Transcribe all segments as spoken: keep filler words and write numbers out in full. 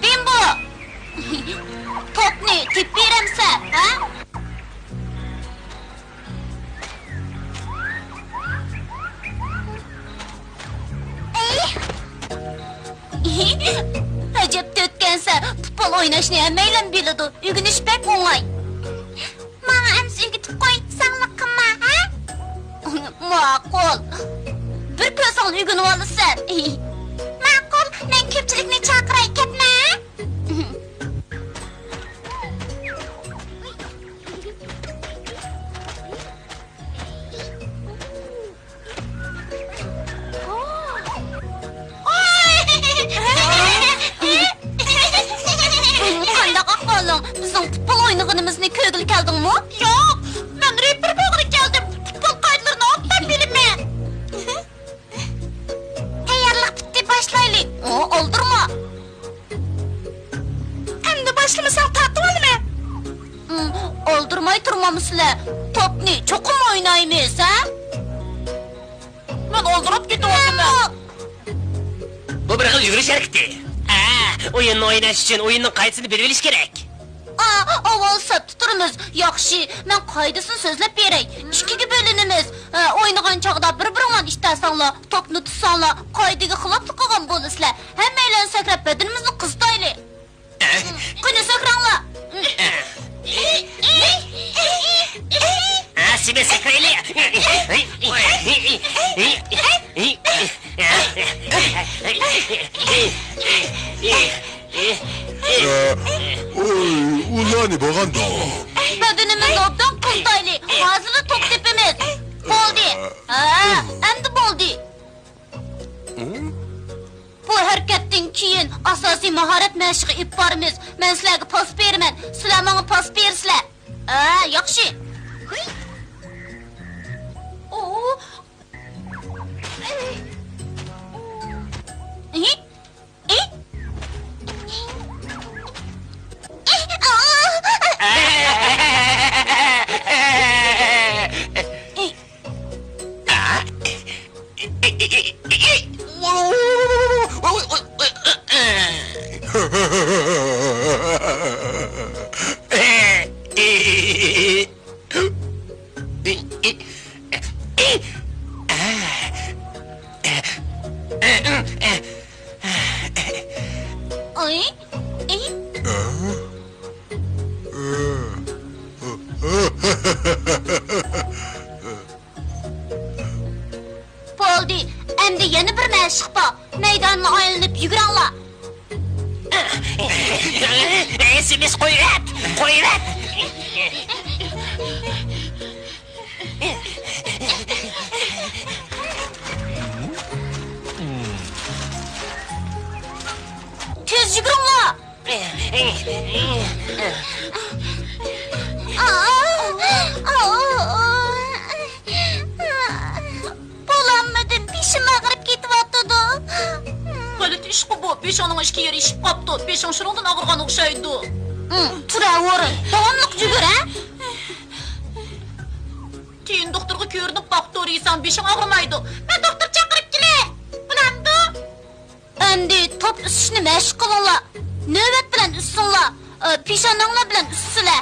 بىمبو! توپنى تېپىپ بېرەمسەن، ھە؟ ئەي! ئەجەب تۆتكەنسەن، پۇتبول ئويناشنى ھەممەيلەن بىلىدۇ، ئۆگىنىش بەك ئوڭاي. ماڭا ئەمىسە ئۆگىتىپ قوي، زاڭلىق قىلما، ھە؟ ماقۇل. بىر كۆرسەڭلا ئۆگىنىۋالىسەن. ماقۇل، مەن كۆپچىلىكنى چاقىراي، كەتمە. قانداق ئەھۋالىڭ؟ بىزنىڭ پۇتبول ئوينىغىنىمىزنى كۆرگىلى كەلدىڭمۇ؟ ياق، مەن رېپېر بولغىلى كەلدىم. پۇتبول قائىدىلىرىنى ئوبدان بىلىمەن. تەييارلىق پۈتتى، باشلايلى. ئو، ئالدىرىما. ئەمدى باشلىمىساڭ تارتىۋالىمەن. ئالدىرىماي تۇرمامسىلەر؟ توپنى چوقۇم ئوينايمىز، ھە؟ مەن ئالدىراپ كېتىۋاتىمەن. بۇ بىر خىل يۈگۈرۈش ھەرىكىتى. ئە، ئويۇننى ئويناش ئۈچۈن ئويۇننىڭ قائىدىسىنى بىلىۋېلىش كېرەك. ئا، ئاۋۋال سەپتە تۇرىمىز. ياخشى، مەن قائىدىسىنى سۆزلەپ بېرەي. ئىككىگە بۆلۈنىمىز. ئە، ئوينىغان چاغدا بىر-بىرىڭلارنى ئىتتەرسەڭلار، توپنى تۇتساڭلار، قائىدىگە خىلاپلىق قىلغان بولىسىلەر. ھەممەيلەن سەكرەپ، بەدىنىمىزنى قىزىتايلى. قېنى، سەكرەڭلار. ھە، سىمە سەكرەيلى. ئە، ئۇي، ئۇلارنى بولغاندۇ؟ بەدىنىمىزنى ئوبدان قىزىتايلى. ھازىرلا توپ تېپىمىز. بولدى. ھە، ئەمدى بولدى. بۇ ھەرىكەتتىن كېيىن ئاساسىي ماھارەت مەشىقى ئېلىپ بارىمىز. مەن سىلەرگە پاس بېرىمەن، سىلەر ماڭا پاس بېرىسىلەر. ھە، ياخشى. بولدى، ئەمدى يەنە بىر مەشىق بار. مەيداننى ئايلىنىپ يۈگۈرۈڭلار. ئېسىمىز قويۇۋەت، قويۇۋەت. يۈگۈرۈڭلار! بولالمىدىم، بېشىم ئاغرىپ كېتىۋاتىدۇ. غەلىتە ئىشقۇ بۇ، بېشىڭنىڭ ئىككى يېرى ئىششىپ قاپتۇ، بېشىڭ شۇنىڭدىن ئاغرىغان ئوخشايدۇ. تۇراۋېرىڭ، داۋاملىق يۈگۈر، ھە؟ كېيىن دوختۇرغا كۆرۈنۈپ باق، دورا يېسەڭ بېشىڭ ئاغرىمايدۇ. مەن دوختۇر چاقىرىپ كېلەي. بولامدۇ؟ ئەمدى توپ ئۈسۈشنى مەشىق قىلىڭلار. نۆۋەت بىلەن ئۈسسۈڭلار. ئە، پېشانەڭلار بىلەن ئۈسسىلە.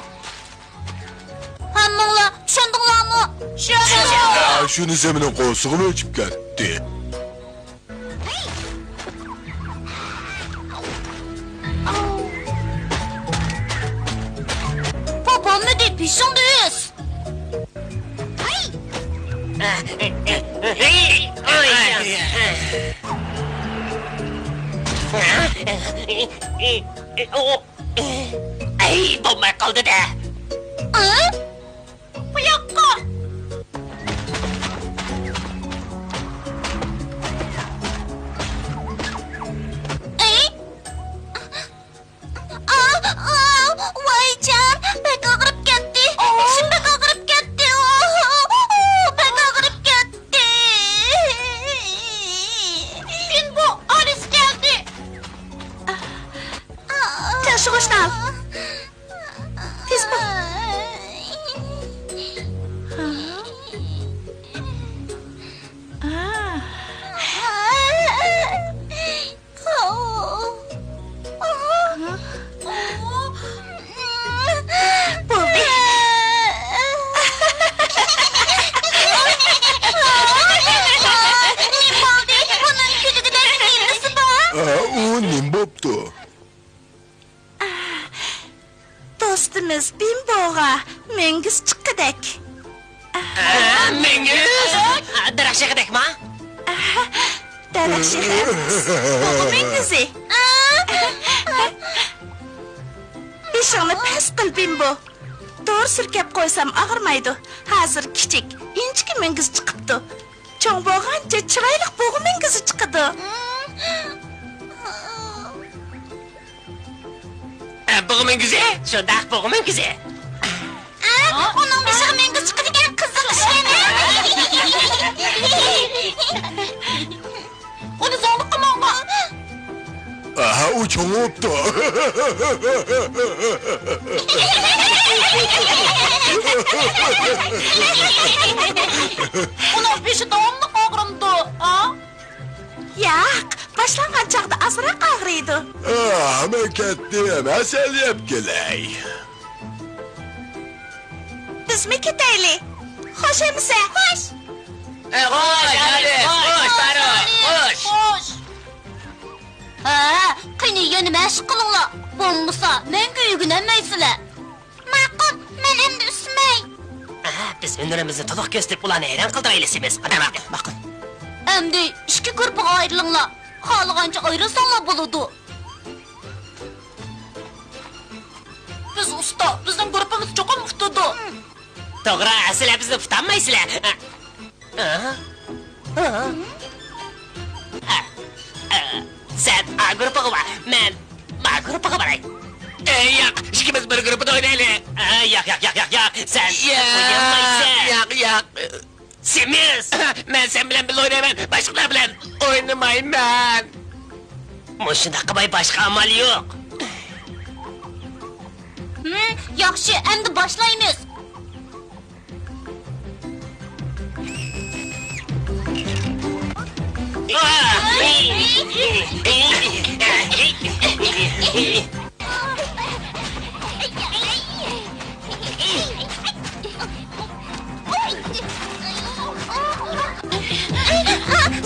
ھەممىڭلار چۈشەندىڭلارمۇ؟ چۈشەندۇق. شۇنى زېمىننىڭ قورسىقىمۇ ئېچىپ كەتتى. بۇ بولمىدى، بېشىڭدا ئۈس. ئەي، بولماي قالدى-دە. ئە؟ بۇ ياققا. ئەي؟ ئا، ئا، ۋايجان، بەك ئاغرىپ كەتتى. بېشىم بەك ئاغرىپ كەتتى. ئا، ئا، بەك ئاغرىپ كەتتى. بىمبو، ئالىس كەلدى. تىڭشىغۇچنى ئال. تېز بول. بولدى. نېمە بولدى؟ بۇنىڭ كۈلىدىغان نېمىسى بار؟ ئا، ئۇ نېمە بوپتۇ؟ دوستىمىز بىمبوغا مۈڭگۈز چىققۇدەك. ئە، مۈڭگۈز؟ دەرەخ شېخىدەكما؟ دەرەخ شېخى ئەمەس، بۇغا مۈڭگۈزى. بېشىڭنى پەس قىل، بىمبو. دورا سۈركەپ قويسام ئاغرىمايدۇ. ھازىر كىچىك، ئىنچىكە مۈڭگۈز چىقىپتۇ. چوڭ بولغانچە چىرايلىق بۇغا مۈڭگۈزى چىقىدۇ. ئە، بۇغا مۈڭگۈزى؟ شۇنداق، بۇغا مۈڭگۈزى. ئە، ئۇنىڭ بېشىغا مۈڭگۈز چىقىدىكەن، قىزىق ئىش يەنە. ئۇنى زوڭلۇق قىلماڭلار. ئاھا، ئۇ چوڭ بوپتۇ. ئۇنىڭ بېشى داۋاملىق ئاغرىمدۇ، ھە؟ ياق، باشلانغان چاغدا ئازراق ئاغرىيدۇ. ئا، مەن كەتتىم، ھەسەل يەپ كېلەي. بىزمۇ كېتەيلى. خوش ئەمىسە. خوش. ئە، خوش، ئالىس، خوش، بارۇ، خوش. ھە، قېنى يەنە مەشىق قىلىڭلار. بولمىسا مەڭگۈ ئۆگىنەلمەيسىلەر. ماقۇل، مەن ئەمدى ئۈسمەي. ئەھە، بىز ھۈنىرىمىزنى تولۇق كۆرسىتىپ، ئۇلارنى ھەيران قالدۇرايلى سېمىز. ماقۇل. ئەمدى ئىككى گۇرۇپپىغا ئايرىلىڭلار. خالىغانچە ئايرىلساڭلار بولىدۇ. بىز ئۇستا، بىزنىڭ گۇرۇپپىمىز چوقۇم ئۇتىدۇ. توغرا، سىلەر بىزنى ئۇتالمايسىلەر. سەن ئا گۇرۇپپىغا بار، مەن ب گۇرۇپپىغا باراي. ئەي، ياق، ئىككىمىز بىر گۇرۇپپىدا ئوينايلى. ئەي، ياق، ياق، ياق، ياق، ياق، سەن ياق، ئوينىيالمايسەن. ياق، ياق. سېمىز! مەن سەن بىلەن بىللە ئوينايمەن، باشقىلار بىلەن ئوينىمايمەن. مۇشۇنداق قىلماي باشقا ئامال يوق. ھىم، ياخشى، ئەمدى باشلايمىز.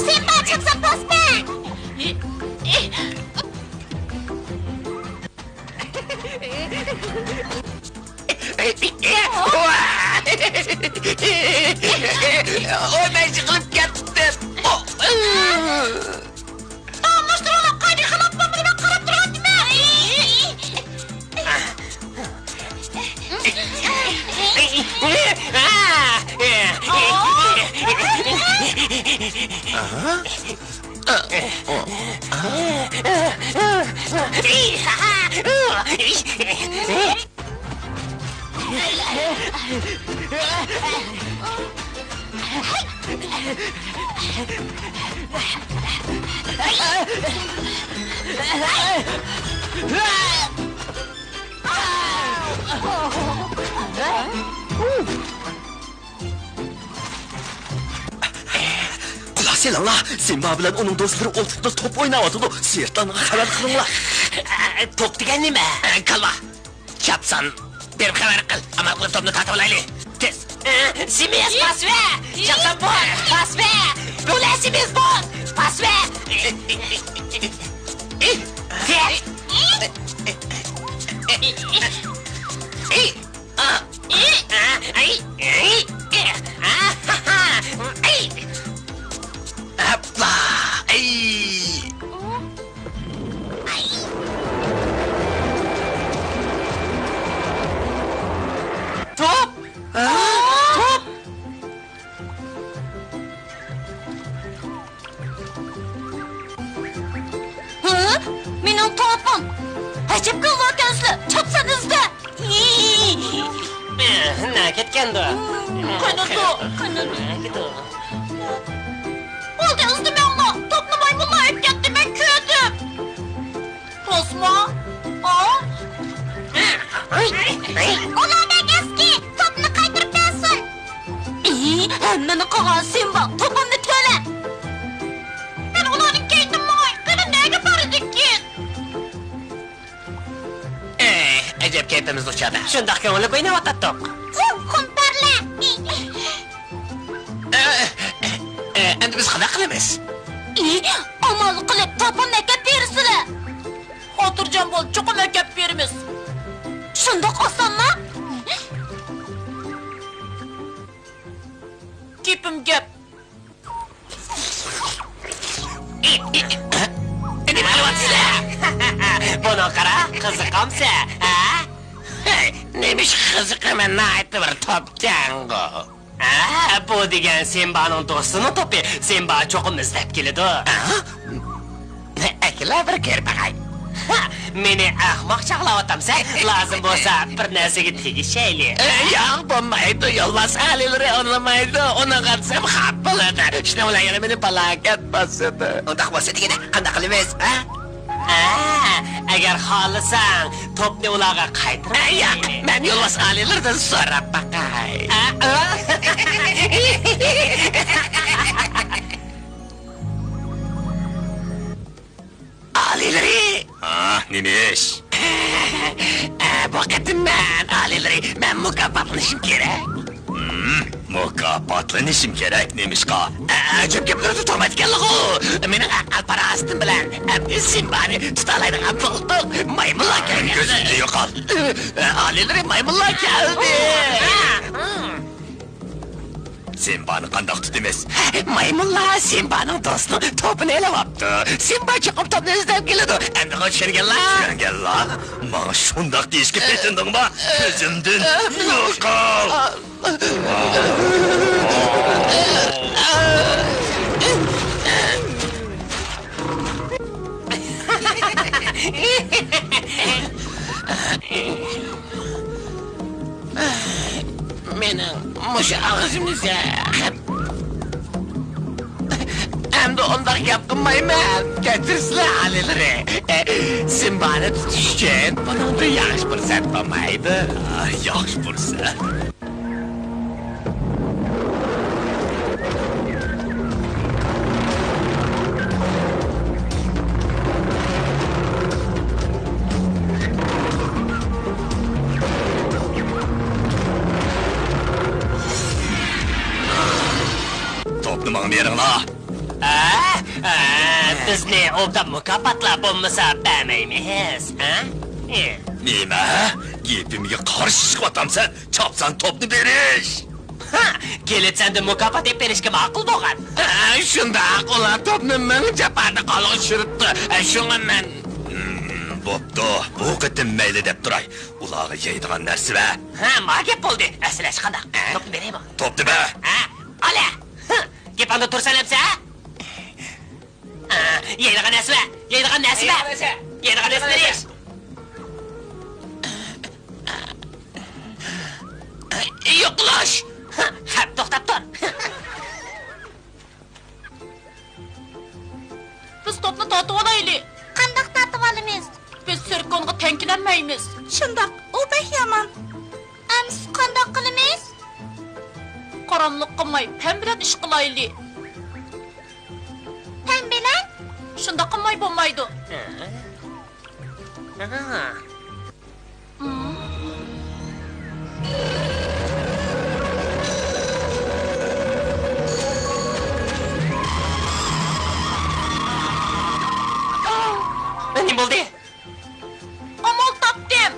سېنىڭ پاچىقىڭ پوسما! ئوي، مەن يىقىلىپ كەتتىم. داۋاملاشتۇرۇڭلار، قائىدىگە خىلاپ بولمىدى، مەن قاراپ تۇرۇۋاتىمەن. ئاھا. قۇلاق سېلىڭلار، سىمبا بىلەن ئۇنىڭ دوستلىرى ئولتۇرۇپلا توپ ئويناۋاتىدۇ. سىرتلارغا خەۋەر قىلىڭلار. توپ دېگەن نېمە؟ كالۋا. چاپسان بېرىپ خەۋەر قىل. ئامال قىلىپ توپنى تارتىۋالايلى. تېز. سىمىز، پاس بەر. چاپسان بول. پاس بەر. بۇلە سىمىز بول. پاس بەر. تېز. ئاپلا! ئەي! توپ! توپ! ھە؟ مېنىڭ توپۇم! ئەجەب قىلىۋاتامسىلەر، چاپسان ئىزدە! نە كەتكەندۇ؟ قېنىدۇ، قېنىدۇ. بولدى، ئىزدىمەڭلار، توپنى مايمۇنلار ئېلىپ كەتتى، مەن كۆردۈم. راستمۇ؟ ئا؟ ئۇلار بەك ئەسكى، توپنى قايتۇرۇپ بەرسۇن. ئى، ھەممىنى قىلغان سىمبا، توپۇمنى تۆلە! مەن ئۇلارنىڭ كەينىدىن ماڭاي، قېنى نەگە بارىدىكىن؟ ئەي، ئەجەب كەيپىمىز ئۇچادا. شۇنداق كۆڭۈللۈك ئويناۋاتاتتۇق. خۇمپارلار! ئە، ئە، ئە، ئەمدى بىز قانداق قىلىمىز؟ ئى، ئامال قىلىپ توپۇمنى ئەكەپ بېرىسىلەر. خاتىرجەم بول، چوقۇم ئەكەپ بېرىمىز. شۇنداق ئاسانمۇ؟ گېپىم گەپ. نېمە قىلىۋاتىسىلەر؟ بۇنى قارا، قىزىقامسەن، ھە؟ ھەي، نېمىشقا قىزىقىمەن، ناھايىتى بىر توپكەنغۇ. ھە، بۇ دېگەن سىمبانىڭ دوستىنىڭ توپى. سىمبا چوقۇم ئىزدەپ كېلىدۇ. ھە؟ ئەكېلە بىر كۆرۈپ باقاي. ھە، مېنى ئەخمەق چاغلاۋاتامسەن؟ لازىم بولسا بىر نەرسىگە تېگىشەيلى. ئە، ياق، بولمايدۇ. يولۋاس ئالىيلىرى ئۇنىمايدۇ. ئۇنىڭغا دېسەم خاپا بولىدۇ. شۇنىڭ بىلەن يەنە مېنى پالاكەت باسىدۇ. ئۇنداق بولسا دېگىنە، قانداق قىلىمىز، ھە؟ ھە، ئەگەر خالىساڭ، توپنى ئۇلارغا قايتۇرۇپ، ئە، ياق، بېرەيلى. مەن يولۋاس ئالىيلىرىدىن سوراپ باقاي. ئە، ئە. ئالىيلىرى! ھا، نېمە ئىش؟ ئە، بۇ قېتىم مەن، ئالىيلىرى، مەن مۇكاپاتلىنىشىم كېرەك. ھىم، مۇكاپاتلىنىشىم كېرەك، نېمىشقا؟ ئە، ئەجەب گەپلىرىدە تۇرمايدىكەنلىغۇ. مېنىڭ ئەقىل-پاراسىتىم بىلەن ئەمدى سىمبانى تۇتالايدىغان بولدۇق. مايمۇنلار كەلگەن. كۆزۈمدىن يوقال. ئە، ئالىيلىرى، مايمۇنلار كەلدى. سىمبانى قانداق تۇتىمىز؟ مايمۇنلار سىمبانىڭ دوستىنىڭ توپىنى ئېلىۋاپتۇ. سىمبا چوقۇم توپنى ئىزدەپ كېلىدۇ. ئەمدىغۇ چۈشەنگەنلا؟ چۈشەنگەنلا؟ ماڭا شۇنداق دېيىشكە پېتىندىڭما؟ كۆزۈمدىن يوقال! مېنىڭ مۇشۇ ئاغزىمنى زەھەر. ئەمدى ئۇنداق گەپ قىلمايمەن. كەچۈرسىلەر، ئالىيلىرى. سىمبانى تۇتۇش ئۈچۈن بۇنىڭدىن ياخشى پۇرسەت بولمايدۇ. ئاھ، ياخشى پۇرسەت. توپنى ماڭا بېرىڭلار. ئە، ئە، بىزنى ئوبدان مۇكاپاتلا، بولمىسا بەرمەيمىز، ھە؟ نېمە؟ گېپىمگە قارشى چىقىۋاتامسەن؟ چاپسان توپنى بېرىش! ھە، گېلىت سەندىن مۇكاپات ئېلىپ بېرىشكە ماقۇل بولغان. ھە، شۇنداق، ئۇلار توپنى مىڭ جاپادا قولغا چۈشۈرۈپتۇ. ھە، شۇڭا مەن. ھىم، بوپتۇ، بۇ قېتىم مەيلى دەپ تۇراي. ئۇلارغا يەيدىغان نەرسە بەر. ھە، ما گەپ بولدى. ئەسلى قانداق؟ ھە؟ توپنى بېرەيمۇ؟ توپنى بەر. ھە، ئالە! ھە، گېپىڭدە تۇرسەن ئەمسە؟ ئە، يەيدىغان نەرسە بەر، يەيدىغان نەرسە بەر. يەنە قايسى؟ يوقلاش! خەپ، توختاپ تۇر! بىز توپنى تارتىۋالايلى. قانداق تارتىۋالىمىز؟ بىز سىركونغا تەڭكىلەنمەيمىز. شۇنداق، ئۇ بەك يامان. ئەمىسە قانداق قىلىمىز؟ قاراملىق قىلماي، پەم بىلەن ئىش قىلايلى. پەم بىلەن؟ شۇنداق قىلماي بولمايدۇ. نېمە بولدى؟ ئامال تاپتىم.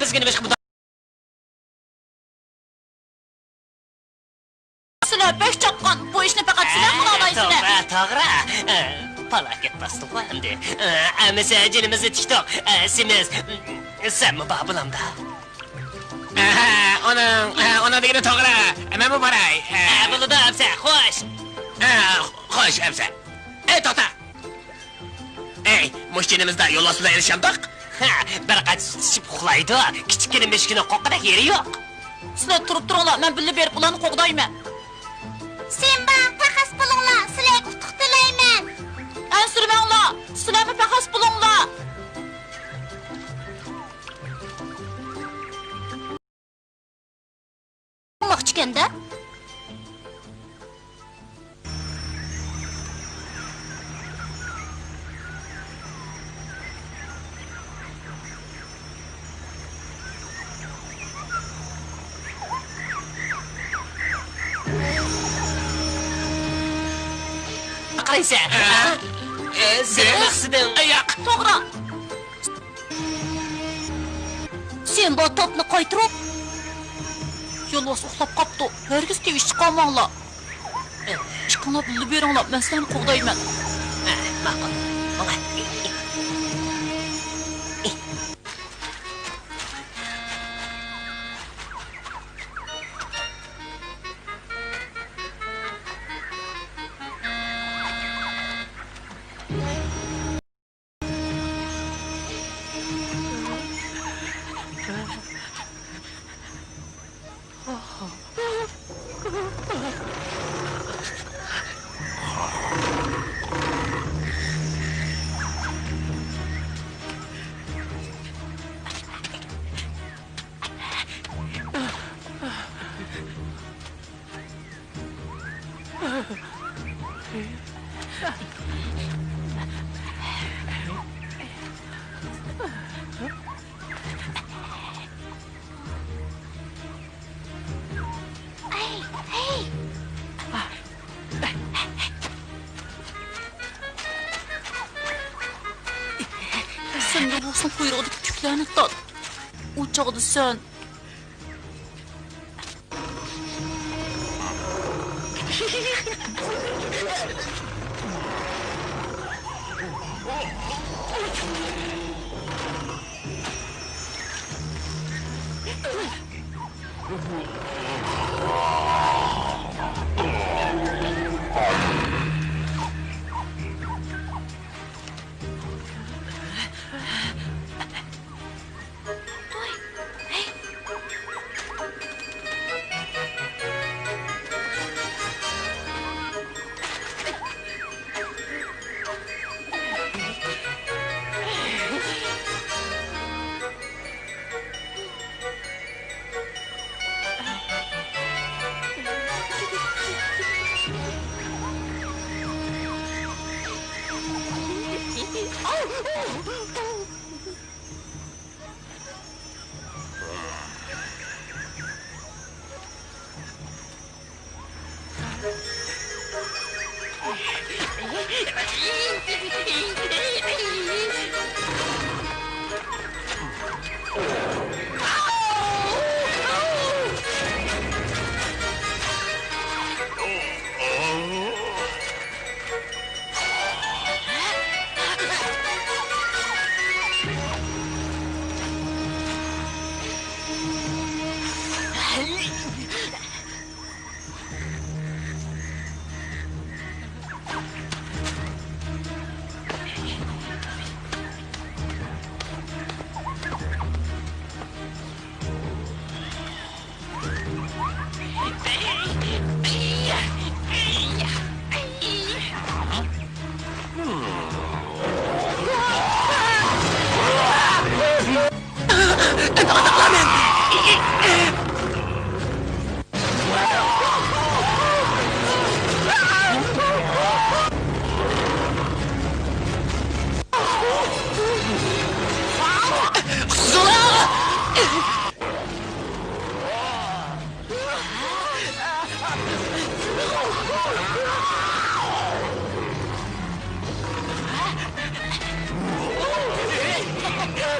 بىزگە نېمە ئىش؟ سىلەر بەك چاققان، بۇ ئىشنى پەقەت سىلەر قىلالايسىلەر. توغرا، توغرا. ئە، پالاكەت باستىڭغۇ ئەمدى. ئە، ئەمىسە جېنىمىزنى تىكتۇق. ئە، سېمىز، سەنمۇ بار بۇلامدا؟ ئەھە، ئۇنىڭ، ئە، ئۇنىڭ دېگىنى توغرا. مەنمۇ باراي. ئە، بولىدۇ، ئەمىسە، خوش. ئە، خوش، ئەمىسە. ئەي، توختا! ئەي، مۇشۇ جېنىمىزدا يولۋاس بىلەن ئېلىشامدۇق؟ ھە، بىر قاچا سۈت ئىچىپ ئۇخلايدۇ، كىچىككىنە مۈشۈكنى قوغدىغۇدەك يېرى يوق. سىلەر تۇرۇپ تۇرۇڭلار، مەن بىللە بېرىپ ئۇلارنى قوغدايمەن. سىمبا، پەخەس بولۇڭلار، سىلەرگە ئۇتۇق تىلەيمەن. ئەنسىرىمەڭلار، سىلەرمۇ پەخەس بولۇڭلار. بولماقچىكەن-دە. قارايسەن، ھە؟ ئە، سېنىڭ مەقسىتىڭ. ئە، ياق. توغرا. سىمبا توپنى قايتۇرۇپ، يولۋاس ئۇخلاپ قاپتۇ. ھەرگىز تىۋىش چىقارماڭلار. ئىككىڭلار بىللە بېرىڭلار، مەن سىلەرنى قوغدايمەن. ماقۇل. ماڭا. سەن يولۋاسنىڭ قۇيرۇقىدىكى تۈكلەرنى تارت. ئۇ چاغدا سەن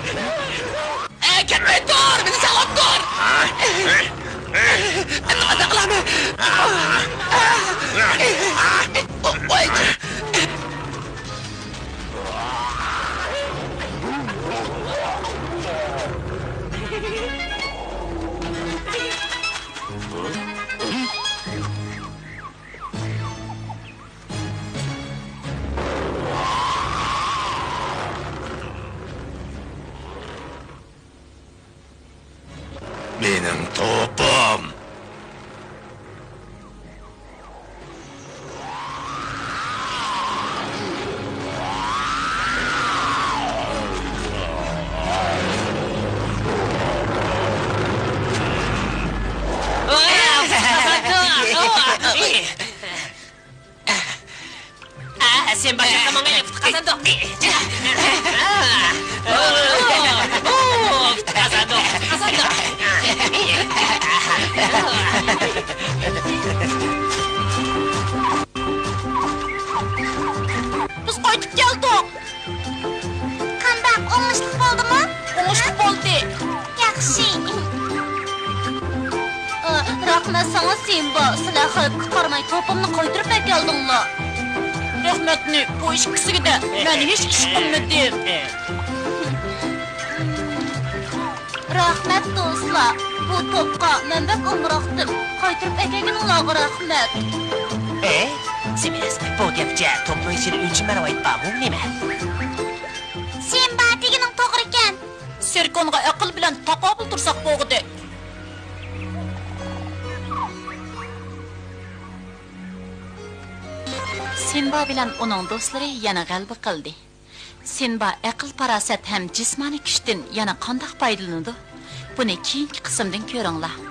ئەي، كەتمەي تۇر! مېنى ساقلاپ تۇر! ئەمدى قانداق قىلامەن؟ ۋاي! مېنىڭ توپۇم! ئە، سىمبا، ماڭا ياقتى قازاندۇق. قازاندۇق، قازاندۇق. بىز قايتىپ كەلدۇق. قانداق، ئوڭۇشلۇق بولدىمۇ؟ ئوڭۇشلۇق بولدى. ياخشى. ئا، رەھمەت ساڭا، سىمبا. سىلەر خەۋپكە قارىماي توپۇمنى قايتۇرۇپ ئەكەلدىڭلار. رەھمەتنى بۇ ئىككىسىگە دە، مەن ھېچ ئىش قىلمىدىم. رەھمەت دوستلار، بۇ توپقا مەن بەك ئامراقتىم. قايتۇرۇپ ئەكەلگىنىڭلارغا رەھمەت. ئە، سىمىس، بۇ گەپچە توپنىڭ ئىچىدە ئۈنچە مەرۋايىت بارمۇ نېمە؟ سىمبا دېگىنىڭ توغرىكەن. سىركونغا ئەقىل بىلەن تاقابىل تۇرساق بولغۇدەك. سىمبا بىلەن ئۇنىڭ دوستلىرى يەنە غەلىبە قىلدى. سىمبا ئەقىل-پاراسەت ھەم جىسمانىي كۈچتىن يەنە قانداق پايدىلىنىدۇ؟ بۇنى كېيىنكى قىسىمدىن كۆرۈڭلار.